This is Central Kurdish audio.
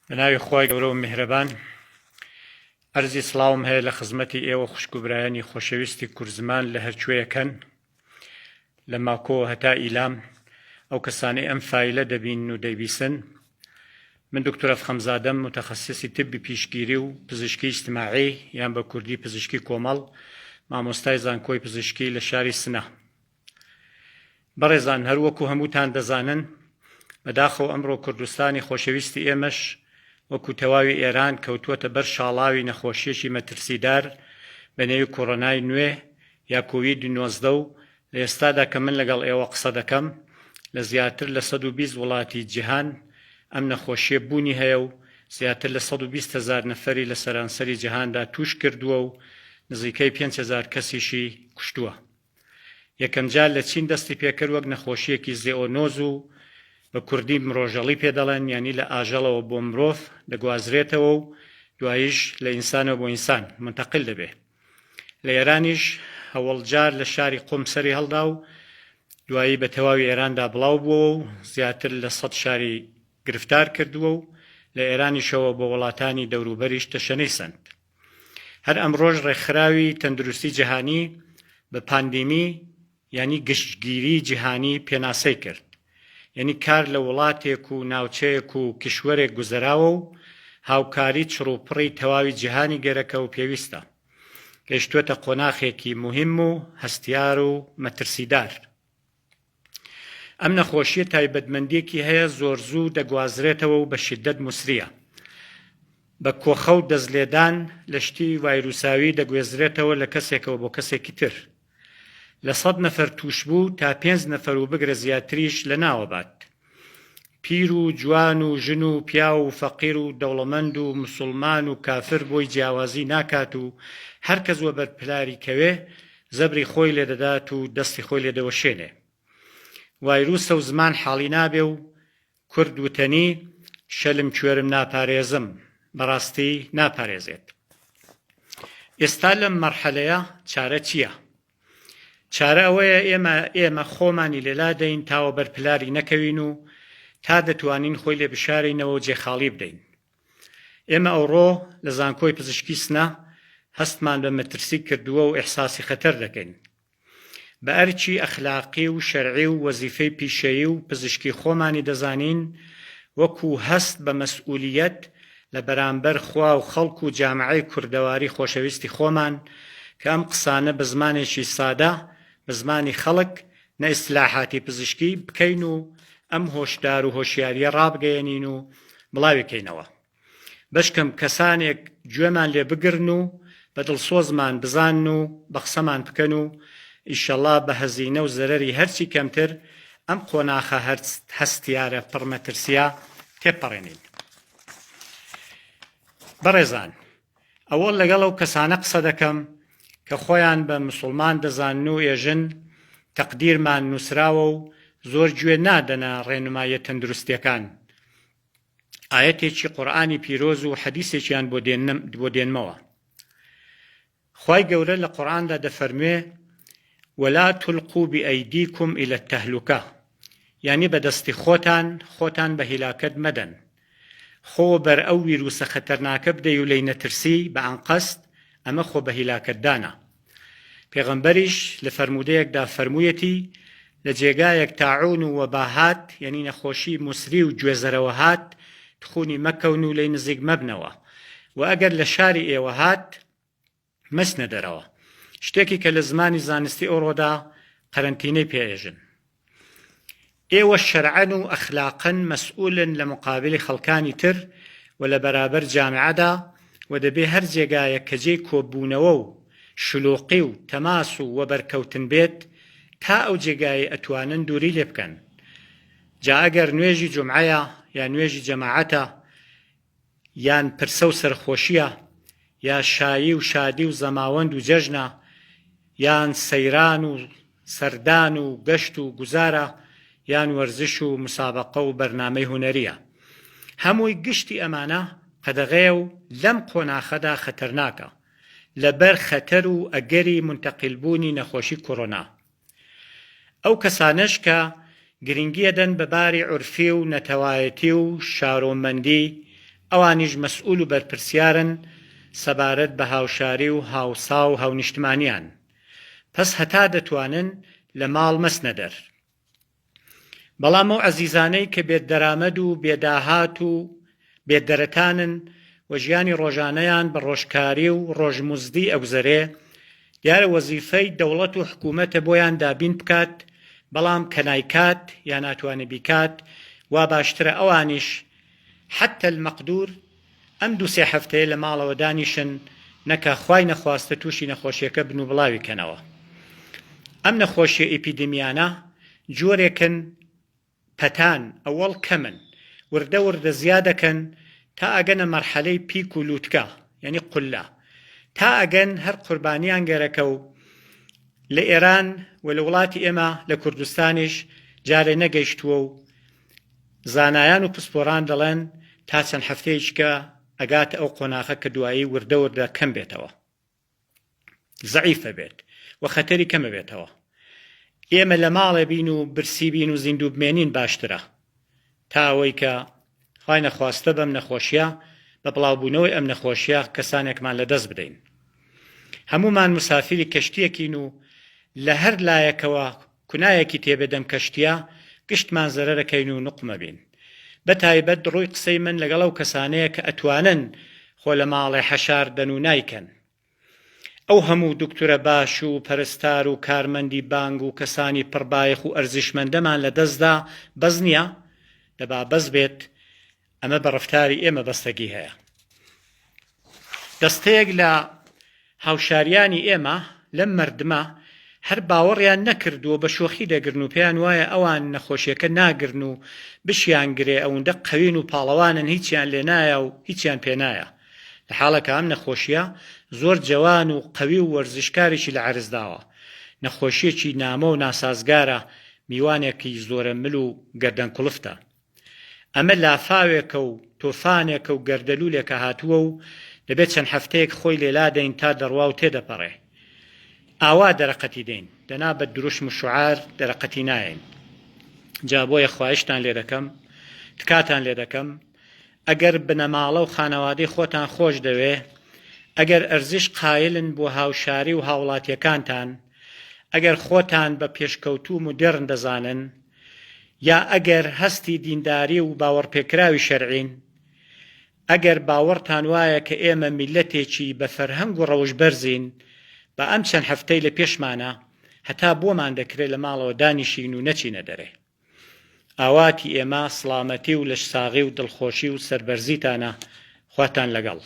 بە ناوی خوای گەورە و میهرەبان ئەرزی سڵاوم هەیە لە خزمەتی ئێوە خوشک و برایانی خۆشەویستی کوردزمان لە هەرکوێیەکەن لە ماکۆ هەتا ئیلام ئەو کەسانەی ئەم فایلە دەبین و دەیبیسن من دکتۆر ئەفخەمزادەم متخصصی طبی پیشگیری و پزیشکی اجتماعی یان بە کوردی پزیشکی کۆمەڵ مامۆستای زانکۆی پزیشکی لە شاری سنە بەڕێزان هەر وەکو هەمووتان دەزانن بەداخەوە ئەمڕۆ کوردستانی خۆشەویستی ئێمەش وەکو تەواوی ئێران کەوتووەتە بەر شاڵاوی نەخۆشیەکی مەترسیدار بە نێوی کۆرۆنای نوێ یا کۆوید 19 و لە ئێستادا کە من لەگەڵ ئێوە قسە دەکەم لە زیاتر لە 120 وڵاتی جیهان ئەم نەخۆشیە بوونی هەیە و زیاتر لە 120 هەزار نەفەری لە سەرانسەری جیهاندا تووش کردووە و نزیکەی 5 هەزار کەسیشی کوشتووە. یەکەمجار لە چین دەستی پێکرد وەک نەخۆشییەکی زێئۆنۆز و بە کوردی مرۆژەڵی پێ دەڵێن یانی لە ئاژەڵەوە بۆ مرۆڤ دەگوازرێتەوە و دواییش لە ئینسانەوە بۆ ئینسان منتەقل دەبێ. لە ئێرانیش هەوەڵجار لە شاری قوم سەری هەڵدا و دوایی بە تەواوی ئێراندا بڵاو بووەوە و زیاتر لە سەد شاری گرفتار کردووە و لە ئێرانیشەوە بۆ وڵاتانی دەوروبەریش تەشەنەی سەند. هەر ئەمڕۆش ڕێکخراوی تەندروستی جیهانی بە پاندیمی یانی گشتگیری جیهانی پێناسەی کرد یانی کار لە وڵاتێک و ناوچەیەک و کیشوەرێک گوزەراوە و هاوکاری چڕوپڕی تەواوی جیهانی گەرەکە و پێویستە گەیشتووەتە قۆناخێکی موهیم و هەستیار و مەترسیدار. ئەم نەخۆشیە تایبەتمەندیەکی هەیە زۆر زوو دەگوازرێتەوە و بە شیدەت موسریە. بە کۆخە و دەست لێدان لە شتی ڤایروساوی دەگوێزرێتەوە لە کەسێکەوە بۆ کەسێکی تر. لە سەد نەفەر تووشبوو تا پێنج نەفەر و بگرە زیاتریش لەناوەبات. پیر و جوان و ژن و پیاو و فەقیر و دەوڵەمەند و مسوڵمان و کافر بۆی جیاوازی ناکات و هەر کەس وەبەر پلاری کەوێ زەبری خۆی لێدەدات و دەستی خۆی لێدەوەشێنێ. وایروسە و زمان حاڵی نابێ و کورد وتەنی، شەلم کوێرم ناپارێزم، بەڕاستی ناپارێزێت. ئێستا لەم مەرحەلەیە چارە چییە؟ چارە ئەوەیە ئێمە ئێمە خۆمانی لێ لادەین تا وەبەر پلاری نەکەوین و تا دەتوانین خۆی لێ بشارینەوە و جێخاڵی بدەین. ئێمە ئەوڕۆ لە زانکۆی پزیشکی سنە هەستمان بە مەترسی کردووە و ئیحساسی خەتەر دەکەین. بە ئەرکی ئەخلاقی و شەرعی و وەزیفەی پیشەیی و پزیشکی خۆمانی دەزانین وەکوو هەست بە مەسئولییەت لە بەرامبەر خوا و خەڵک و جامعەی کوردەواری خۆشەویستی خۆمان کە ئەم قسانە بە زمانێکی سادە، بە زمانی خەڵک، نە ئیستلاحاتی پزیشکی، بکەین و ئەم هۆشدار و هۆشیارییە ڕابگەیەنین و بڵاوی کەینەوە. بەشکەم کەسانێک گوێمان لێ بگرن و بە دڵسۆزمان بزانن و بە قسەمان بکەن و ئیشەڵا بە هەزینە و زەرەری هەرچی کەمتر ئەم قۆناخە هەستیارە پڕ مەترسیە تێپەڕێنین. بەڕێزان ئەوەڵ لەگەڵ ئەو کەسانە قسە دەکەم کە خۆیان بە مسوڵمان دەزانن و ئێژن تەقدیرمان نووسراوە و زۆر گوێ نادەنە ڕێنماییە تەندروستیەکان ئایەتێکی قورئانی پیرۆز و حەدیسێکیان بۆ دێنمەوە خوای گەورە لە قورئاندا دەفەرموێ ولا تلقوا بأیدیکم الی التهلکە یانی بە دەستی خۆتان خۆتان بە هیلاکەت مەدەن خۆ بەر ئەو ویروسە خەتەرناکە بدەی و لێی نەترسی بە ئەنقەست ئەمە خۆ بە هیلاکەتدانە پێغەمبەریش لە فەرموودەیەکدا فەرموویەتی لە جێگایەک تاعون و وەبا هات یەنی نەخۆشی موسری و گوێزەرەوە هات تخونی مەکەون و لێی نزیک مەبنەوە وە ئەگەر لە شاری ئێوە هات مەچنە دەرەوە شتێکی کە لە زمانی زانستی ئەوڕۆدا قەرەنتینەی پێ ئێژن ئێوە شەرعەن و ئەخلاقەن مەسئولن لە مقابلی خەڵکانی تر و لە بەرابەر جامعەدا و دەبێ هەر جێگایەک کە جێی کۆبوونەوە و شلوقی و تەماس و وەبەرکەوتن بێت تا ئەو جێگایەی ئەتوانن دووری لێ بکەن جا ئەگەر نوێژی جومعەیە یا نوێژی جەماعەتە یان پرسە و سەرخۆشیە یا شایی و شادی و زەماوەند و جەژنە یان سەیران و سەردان و گەشت و گوزارە یان وەرزش و مسابەقە و بەرنامەی هونەریە هەمووی گشتی ئەمانە قەدەغەیە و لەم قۆناخەدا خەتەرناکە لەبەر خەتەر و ئەگەری مونتەقیل بوونی نەخۆشی کۆرۆنا. ئەو کەسانەش کە گرنگی ئەدەن بە باری عورفی و نەتەوایەتی و شارۆمەندی. ئەوانیش مەسئول و بەرپرسیارن سەبارەت بە هاوشاری و هاوسا و هاونیشتمانیان. پەس هەتا دەتوانن لە ماڵ مەچنە دەر. بەڵام ئەو عەزیزانەی کە بێ دەرامەد و بێ داهات و بێ دەرەتانن و ژیانی ڕۆژانەیان بە ڕۆژکاری و ڕۆژمزدی ئەگوزەرێ، دیارە وەزیفەی دەوڵەت و حکوومەتە بۆیان دابین بکات، بەڵام کە نایکات یا ناتوانێ بیکات، وا باشترە ئەوانیش حتی المقدور ئەم دوو سێ هەفتەیە لە ماڵەوە دانیشن نەکا خوای نەخواستە تووشی نەخۆشیەکە بن و بڵاوی کەنەوە. ئەم نەخۆشیە ئیپیدمیانە جۆرێکن پەتان ئەوەڵ کەمن وردە وردە زیادەکەن تا ئەگەنە مەرحەلەی پیک و لوتکە یانی قوللە تا ئەگەن هەر قوربانیان گەرەکە و لە ئێران و لە وڵاتی ئێمە لە کوردستانیش جارێ نەگەیشتووە و زانایان و پسپۆران دەڵێن تا چەند هەفتەیەکیکە ئەگاتە ئەو قۆناغە کە دوایی وردە وردە کەم بێتەوە زەعیفە بێت و خەتەری کەمە بێتەوە. ئێمە لە ماڵێ بین و برسی بین و زیندوو بمێنین باشترە تا ئەوەی کە خوای نەخواستە بەم نەخۆشیە بە بڵاوبوونەوەی ئەم نەخۆشیە کەسانێکمان لە دەست بدەین. هەموومان مسافری کەشتیەکین و لە هەر لایەکەوە کونایەکی تێبێ دەم کەشتیە گشتمان زەرەرەکەین و نوقمەبین. بە تایبەت ڕووی قسەی من لەگەڵ ئەو کەسانەیە کە ئەتوانن خۆ لە ماڵێ حەشار دەن و نایکەن. ئەو هەموو دوکتورە باش و پەرستار و کارمەندی بانگ و کەسانی پڕ بایەخ و ئەرزشمەندەمان لە دەست دا بەس نیە؟ دەبا بەس بێت ئەمە بە ڕەفتاری ئێمە بەستەگی هەیە. دەستەیەک لە هاوشاریانی ئێمە لەم مەردمە هەر باوەڕیان نەکردووە بە شۆخی دەگرن و پێیان وایە ئەوان نەخۆشیەکە ناگرن و بشیانگرێ ئەوندە قەوین و پاڵەوانن هیچیان لێ نایە و هیچیان پێ نایە لە حاڵێکا ئەم نەخۆشیە زۆر جەوان و قەوی و وەرزشکاریشی لە عەرز داوە نەخۆشیەکی نامۆ و ناسازگارە میوانێکی زۆرە مل و گەردەن کوڵفتە. ئەمە لافاوێکە و تۆفانێکە و گەردەلوولێکە هاتووە و دەبێت چەند هەفتەیەک خۆی لێ لادەین تا دەڕوا و تێدەپەڕێ. ئاوا دەرەقەتی دەین، دەنا بە دروشم و شوعار دەرەقەتی نایەین. جا بۆیە خوایشتان لێ دەکەم، تکاتان لێ دەکەم، ئەگەر بنەماڵە و خانەوادەی خۆتان خۆش دەوێ، ئەگەر ئەرزش قایلن بۆ هاوشاری و هاوڵاتییەکانتان، ئەگەر خۆتان بە پێشکەوتوو و مودێڕن دەزانن، یا ئەگەر هەستی دینداری و باوەڕپێکراوی شەرعین، ئەگەر باوەڕتان وایە کە ئێمە میللەتێکی بە فەرهەنگ و ڕەوش بەرزین، با ئەم چەند هەفتەی لە پێشمانە هەتا بۆمان دەکرێ لە ماڵەوە دانیشین و نەچینە دەرێ. ئاواتی ئێمە سڵامەتی و لەشساغی و دڵخۆشی و سەربەرزیتانە، خواتان لەگەڵ.